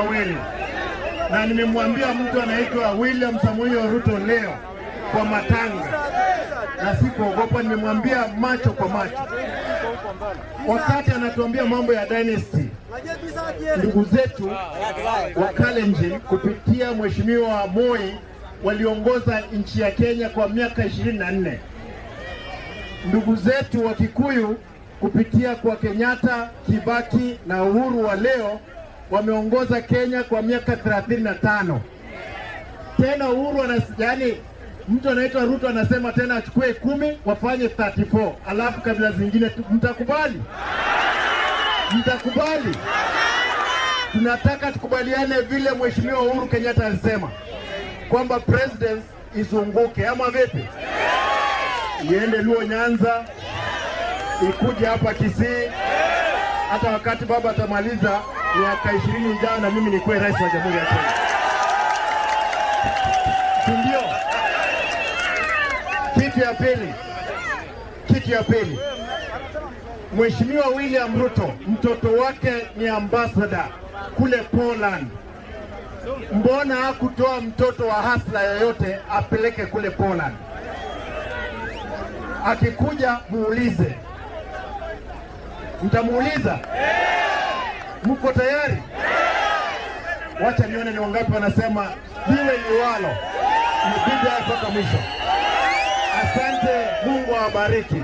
Wawili. Na nimemwambia mtu anaitwa William Samoei Ruto leo kwa matanga, na sikuogopa, nimemwambia macho kwa macho. Wakati anatuambia mambo ya dynasty, ndugu zetu wa Kalenjin kupitia Mheshimiwa Moi waliongoza nchi ya Kenya kwa miaka 24. Ndugu zetu wa Kikuyu kupitia kwa Kenyatta, Kibaki na Uhuru wa leo wameongoza Kenya kwa miaka 35. Tena Uhuru yaani mtu anaitwa Ruto anasema tena achukue 10 wafanye 34, alafu kabila zingine mtakubali? Mtakubali? Tunataka tukubaliane vile Mheshimiwa Uhuru Kenyatta alisema kwamba presidents izunguke, ama vipi? Iende Luo Nyanza, ikuje hapa Kisii. Hata wakati baba atamaliza miaka 20 ijayo na mimi nikuwe rais wa Jamhuri ya Kenya. Ndio. Kitu ya pili. Kitu ya pili. Mheshimiwa William Ruto, mtoto wake ni ambassador kule Poland. Mbona hakutoa mtoto wa hasla yoyote apeleke kule Poland? Akikuja muulize. Mtamuuliza? Mko tayari? Wacha nione ni wangapi wanasema liwe liwalo, ni bidhaa mpaka mwisho. Asante, Mungu awabariki.